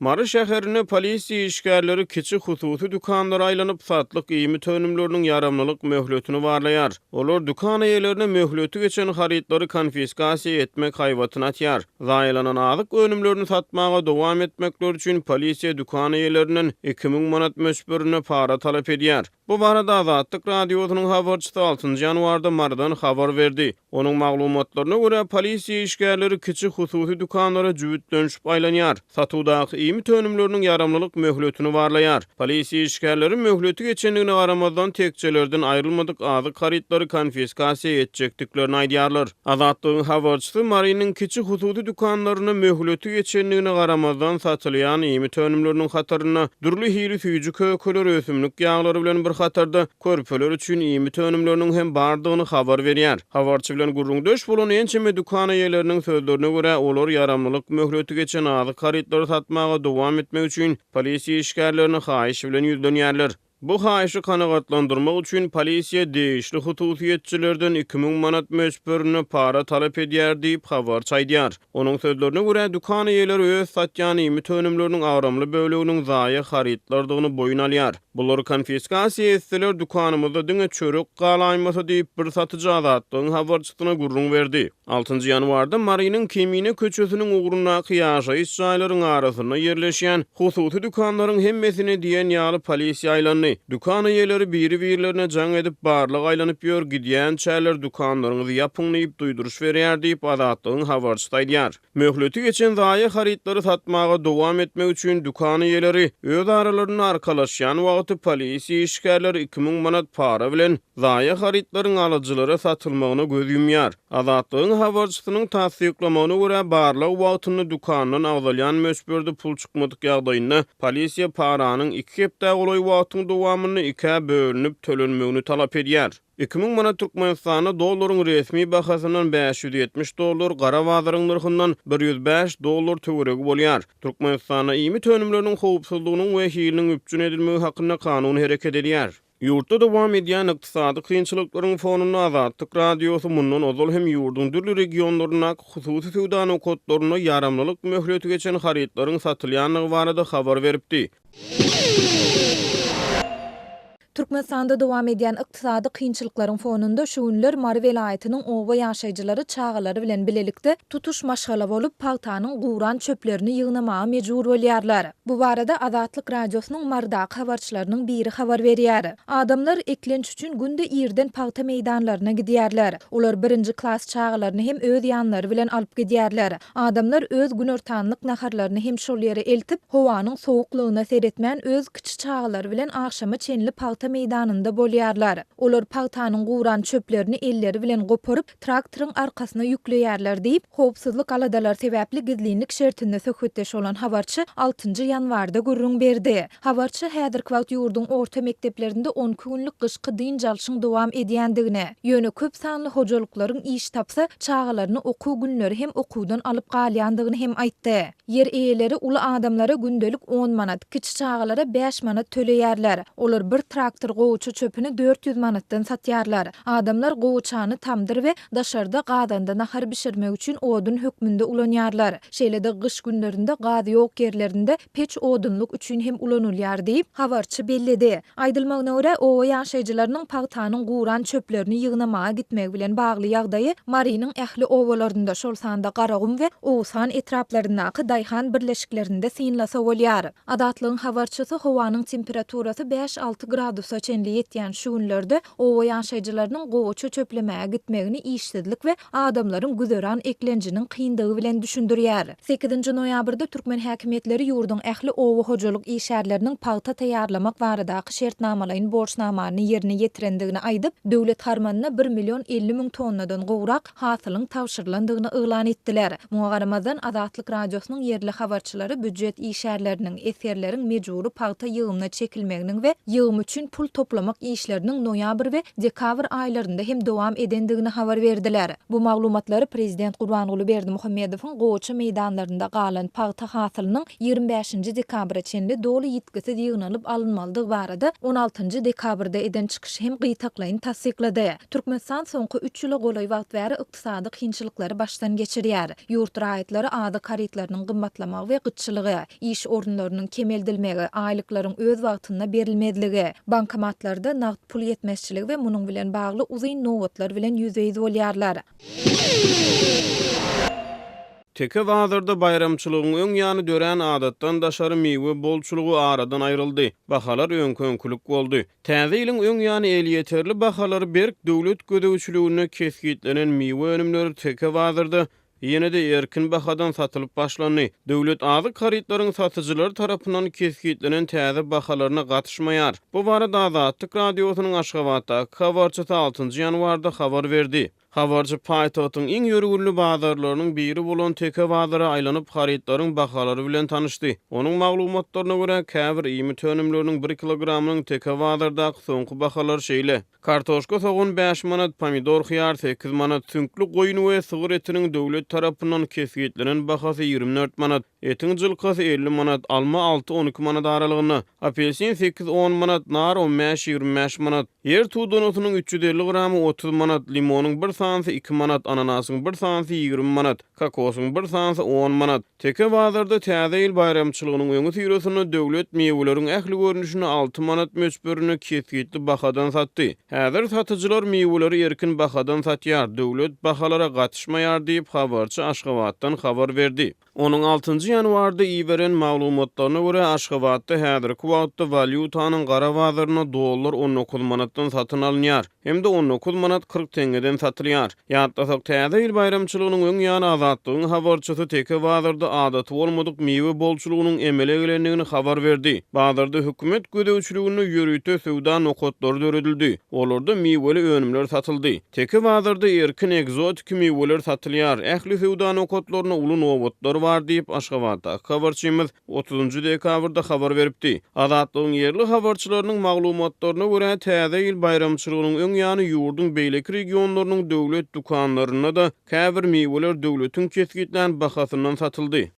Mary şäherinde polisiýa işgärleri kiçi hususy dükanlara aýlanyp, satlyk iýmit önümleriniň ýaramlylyk möhletini barlaýar. Olar dükan eýelerine möhleti geçen harytlary konfiskasiýa etmek haýbatyny atýar. Zaýalanan azyk önümlerini satmaga dowam etmekleri üçin polisiýa dükan eýelerinden 2000 manat möçberinde para talap edýär. Bu barada Azatlyk Radiosynyň habarçysy altynjy ýanwarda Marydan habar berdi. Onuň maglumatlaryna görä, polisiýa işgärleri kiçi hususy dükanlara jübütlenişip aýlanýar, satuwdaky iýmit önümleriniň ýaramlylyk möhletini barlaýar. Polisiýa işgärleri möhleti geçendigine garamazdan, tekjelerden aýrylmadyk azyk harytlary konfiskasiýa etjekdiklerini aýdýarlar. Azatlygyň habarçysy Marynyň kiçi hususy dükanlarynda möhleti geçendigine garamazdan satylýan iýmit önümleriniň hatarynda dürli hili süýji-kökeler, ösümlik ýaglary bilen bir hatarda, körpeler üçin iýmit önümleriniň hem bardygyny habar berýär. Habarçy bilen gürrüňdeş bolan ençeme dükan eýeleriniň sözlerine görä, olar ýaramlylyk möhleti geçen azyk harytlary satmaga dowam etmek üçin polisiýa işgärlerine haýyş bilen ýüzlenýärler. Bu haýyşy kanagatlandyrmak üçin polisiýa degişli hususyýetçilerden 2000 manat möçberinde para talap edýär diýip, habarçy aýdýar. Onuň sözlerine görä, dükan eýeleri öz satýan iýmit önümleriniň agramly böleginiň zaýa harytlardygyny boýun alýar. Bulary konfiskasiýa etseler, dükanymyzda diňe çörek galaýmasa diýip, bir satyjy Azatlygyň habarçysyna gürrüň berdi. Altynjy ýanwarda Marynyň Kemine köçesiniň ugrundaky ýaşaýyş jaýlaryň arasynda ýerleşýän hususy dükanlaryň hemmesine diýen ýaly polisiýa aýlandy. Dükan eýeleri biri-birlerine jaň edip, barlag aýlanyp ýör, gidýänçäler dükanlaryňyzy ýapyň diýip duýduryş berýär diýip, Azatlygyň habarçysy aýdýar. Möhleti geçen zaýa harytlary satmaga dowam etmek üçin dükan eýeleri öz aralarynda arkalaşýan wagty polisiýa işgärleri 2000 manat para bilen zaýa harytlaryň alyjylara satylmagyna göz ýumýar. Azatlygyň habarçysynyň tassyklamagyna görä, barlag wagtynda dükandan agzalýan möçberde pul çykmadyk ýagdaýynda, polisiýa paranyň iki hepdä golaý wagtyň dowamynda ikä bölünip tölenmegini talap edýär. 2000 manat Türkmenistanda dollaryň resmi bahasyndan 570 dollar, gara bazaryň nyrhyndan 105 dollar töweregi bolýar. Türkmenistanda iýmit önümleriniň howpsuzlygynyň we hiliniň üpjün edilmegi hakynda kanun hereket edýär. Ýurtda dowam edýän ykdysady kynçylyklaryň fonunda Azatlyk Radiosy mundan ozal hem ýurduň dürli regionlaryndaky hususy söwda nokatlarynda ýaramlylyk möhleti geçen harytlaryň satylýandygy barada habar beripdi. Türkmenistanda dowam edýän ykdysady kynçylyklaryň fonunda şu günler Mary welaýatynyň oba ýaşaýjylary çagalary bilen bilelikde tutuş maşgala bolup pagtanyň guran çöplerini ýygnamaga mejbur bolýarlar. Bu barada Azatlyk Radiosynyň Marydaky habarçylarynyň biri habar berýär. Adamlar eklenç üçin günde irden pagta meýdanlaryna gidýärler. Olar birinji klas çagalaryny hem öz ýanlary bilen alyp gidýärler. Adamlar öz günortanlyk naharlaryny hem şol ýere eltip, howanyň sowuklygyna seretmän öz kiçi çagalary bilen agşama çenli pagta meýdanynda bolýarlar. Olar pagtanyň guran çöplerini elleri bilen goparyp, traktoryň arkasyna ýükleýärler diýip, howpsuzlyk aladalary sebäpli gizlinlik şertinde söhbetdeş bolan habarçy altynjy ýanwarda gürrüň berdi. Habarçy häzirki wagt ýurduň orta mekdeplerinde on iki günlük gyşky dynç alşyň dowam edýändigini, ýöne köp sanly hojalyklaryň iş tapsa, çagalaryny okuw günleri hem okuwdan alyp galýandygyny hem aýtdy. Ýer eýeleri uly adamlara gündelik on manat, kiçi çagalara bäş manat töleýärler. Olar bir traktor gowaça çöpüni 400 manatdan satýarlar. Adamlar gowaçany tamdyr we daşarda gazanda nahar bişirmek üçin odun hökmünde ulanýarlar. Şeýle-de gyş günlerinde gaz ýok ýerlerinde peç odunlyk üçin hem ulanylýar diýip, habarçy belledi. Aýdylmagyna görä, oba ýaşaýjylarynyň pagtanyň guran çöplerini ýygnamaga gitmegi bilen bagly ýagdaýy Marynyň ähli obalarynda, şol sanda Garagum we Oguzhan etraplaryndaky daýhan birleşiklerinde synlasa bolýar. Azatlygyň habarçysy howanyň temperaturasy bäş-alty gradusa çenli ýetýän şu günlerde oba ýaşaýjylarynyň gowaça çöplemäge gitmegini işsizlik we adamlaryň güzeran eklenjiniň kyndygy bilen düşündirýär. Sekizinji noýabrda türkmen häkimiýetleri ýurduň ähli oba hojalyk işgärleriniň pagta taýýarlamak baradaky şertnamalaýyn borçnamany ýerine ýetirendigini aýdyp, döwlet harmanyna bir million 50 müň tonnadan gowrak hasylyň tabşyrylandygyny yglan etdiler. Muňa garamazdan, Azatlyk Radiosynyň ýerli habarçylary býujet işgärleriniň, esgerleriň mejbury pagta ýygymyna çekilmeginiň we ýygym üçin. pul toplamak işleriniň noýabr we dekabr aýlarynda hem dowam edendigini habar berdiler. Bu maglumatlary prezident Gurbanguly Berdimuhamedowyň gowaça meýdanlarynda galan pagta hasylynyň 25-nji dekabra çenli doly ýitgisiz ýygnalyp alynmalydygy barada on altynjy dekabrda eden çykyşy hem gytaklaýyn tassyklady. Türkmenistan soňky üç ýyla golaý wagt bäri ykdysady kynçylyklary başdan geçirýär. Ýurt raýatlary azyk harytlarynyň gymmatlamagy we gytçylygy, iş orunlarynyň kemeldilmegi, aýlyklaryň öz wagtynda berilmezligi, bankomatlarda nagt pul ýetmezçiligi we munuň bilen bagly uzyn nobatlar bilen ýüzbe-ýüz bolýarlar. Teke bazarda baýramçylygyň öň ýany dörän adatdan daşary miwe bolçulygy aradan aýryldy, bahalar öňki-öňkülik boldy. Täze ýylyň öň ýany elýeterli bahalary berk döwlet gözegçiliginde kesgitlenen miwe önümleri Teke bazarda ýene-de erkin bahadan satylyp başlandy. Döwlet azyk harytlaryň satyjylary tarapyndan kesgitlenen täze bahalaryna gatyşmaýar. Bu barada Azatlyk Radiosynyň Aşgabatdaky habarçysy altynjy ýanwarda habar berdi. Habarçy paýtagtyň iň ýörgünli bazarlarynyň biri bolan Teke bazara aýlanyp, harytlaryň bahalary bilen tanyşdy. Onuň maglumatlaryna görä, käbir iýmit önümleriniň bir kilogramynyň Teke bazardaky soňky bahalary şeýle, kartoşka, sogan bäş manat, pomidor, hyýar sekiz manat, süňkli goýun we sygyr etiniň döwlet tarapyndan kesgitlenen bahasy 24 manat, Etiň jylkasy 50 manat, alma alty-on iki manat aralygynda, apelsin sekiz-on manat, nar on bäş-ýigrimi bäş manat, ýer tudanasynyň 350 gramy 30 manat, limonyň bir sanysy iki manat, ananasyň bir sanysy 20 manat, kokosyň bir sanysy on manat. Teke bazarda Täze ýyl baýramçylygynyň öňüsyrasynda döwlet miweleriň ähli görnüşini alty manat möçberinde kesgitli bahadan satdy. Häzir satyjylar miweleri erkin bahadan satýar, döwlet bahalara gatyşmaýar diýip, habarçy Aşgabatdan habar berdi. Onuň altynjy ýanwarda iberen maglumatlaryna görä, Aşgabatda häzirki wagtda walýutanyň gara bazarynda dollar 19 manatdan satyn alynýar hem-de 19 manat 40 teňňeden satylýar. Ýatlasak, Täze ýyl baýramçylygynyň öň ýany Azatlygyň habarçysy Teke bazarda adaty bolmadyk miwe bolçulygynyň emele gelendigini habar berdi. Bazarda hökümet gözegçiliginde ýörite söwda nokatlary döredildi, olarda miweli önümler satyldy. Teke bazarda erkin ekzotiki miweler satylýar, ähli söwda nokatlarynda uly nobatlar bar diýip, Aşgabatdaky habarçymyz otuzynjy dekabrda habar beripdi. Azatlygyň ýerli habarçylarynyň maglumatlaryna görä, Täze ýyl baýramçylygynyň öň ýany ýurduň beýleki regionlarynyň döwlet dükanlarynda-da käbir miweler döwletiň kesgitlän bahasyndan satyldy.